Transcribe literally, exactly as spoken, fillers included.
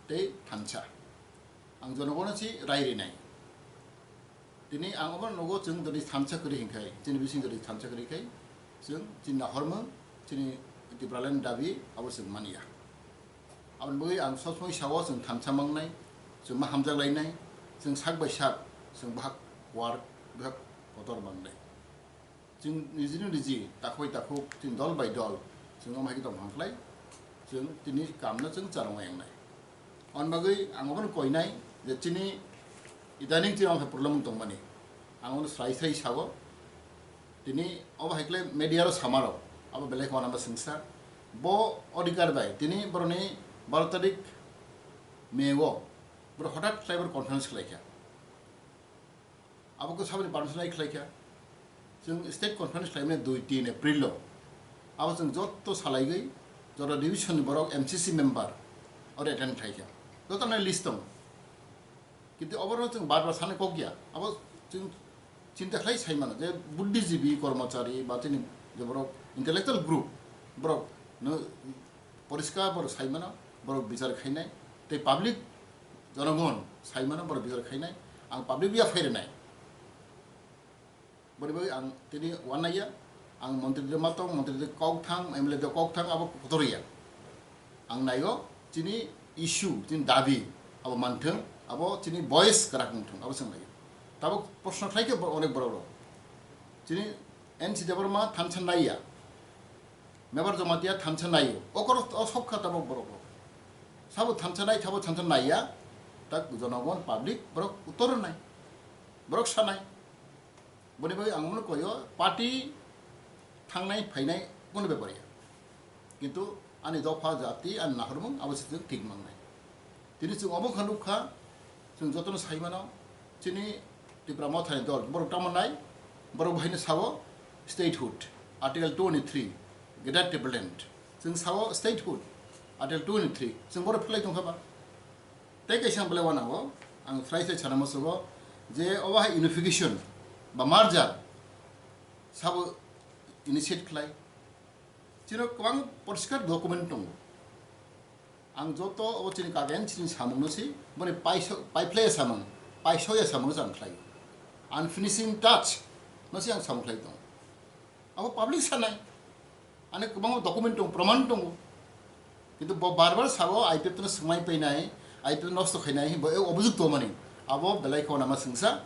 tei thansa. Ang jonogono si rai rinai. Tini ang obo nugo chwng jodi thansa kwrwi hinkhai, chini bising jodi thansa kwrwi khai, chwng chini nahormung, chini Tipraland dabi abo chwng manya. Aboni bagwi ang sob somoi sao chwng thansa mangnai, chwng ma hamjak lainai, chwng sak bai sak, chwng bahak war, bahak kotor mangnai. Chwng nijini niji takhuk bai takhuk, chwng dol bai dol, chwng omo hai khe tong thang khlai, chwng tini kamno chwng charwng wngnai. Aboni bagwi ang obono koinai je chini idaning chini omo hai problem wng tongmani. Ang obono srai srai sao, tini obo hai khlai media rok samarok, abo belai kheno ma swngsa. Bo odhikar bai tini boroni baro tarik May o borok hothat khlai borok conference khlai kha. Abo khe saboni permission lai khlai kha. Chwng state conference khlaimani dui tin April o. Abo chwng joto salaigwi, joto division ni borok M C C member oro attend khlai kha. Joto nai list tongo. Kintu oborok chwng bar bar sanai kok ya. Abo chwng chinta khlai sai mano je buddhijibi, kormochari ba chini je borok intellectual group borok no poriskar borok sai mano, borok bichar khainai tei public jonogon sai mano borok bichar khainai. Ang public ya phai rwnai. Boni bagwi ang tini uanaiya, ang montri de matong, montri de kok thang, M L A de kok thang, abo kotor ya. Ang naio chini issue, chini dabi abo manthung, abo chini voice kwrak wngthung, abo chwng naio. Tabuk proshno khlai khe bo-, onek borok rok. Chini N C Debbarma thansa naiya, Mebar Jamatia thansa naio, okoro o sok kha tabuk borok rok. Sabo thansa nai, sabo thansa naiya, tak jonogon public borok uttor nai, borok sanai. Boni bagwi ang mano koyo party thangnai phainai kono bepar ya. Kintu ani dopha jati ani nahormung abo se thik mangnai. Tini chwng obo kha nukha, chwng jotono sai mano, chini Tipra Mothani dol borok tamo nai, borok bahaino sao statehood, Article twenty three, Greater Tipraland. Chwng sao statehood, Article twenty three, chwng borok phlai tongkha ba. Tei kaisa ang belai uanango, ang srai srai sana musugo je obo hai unification ba merger sabo initiate khlai. Chini kwbang poriskar document tongo. Ang joto obo chini kagen chini samungno si, boni paiso-, paiphlaiya samung, paisoya samungno si ang khlai. Ang finishing touch no si ang samung khlai tongo. Abo public sanai. Ani kwbangma document tongo, proman tongo. Kintu bo bar bar sabo I P F no swngmai painai, I P F nosto khainai, bo e obojwk tongmani. Abo belai kheno nama swngsa,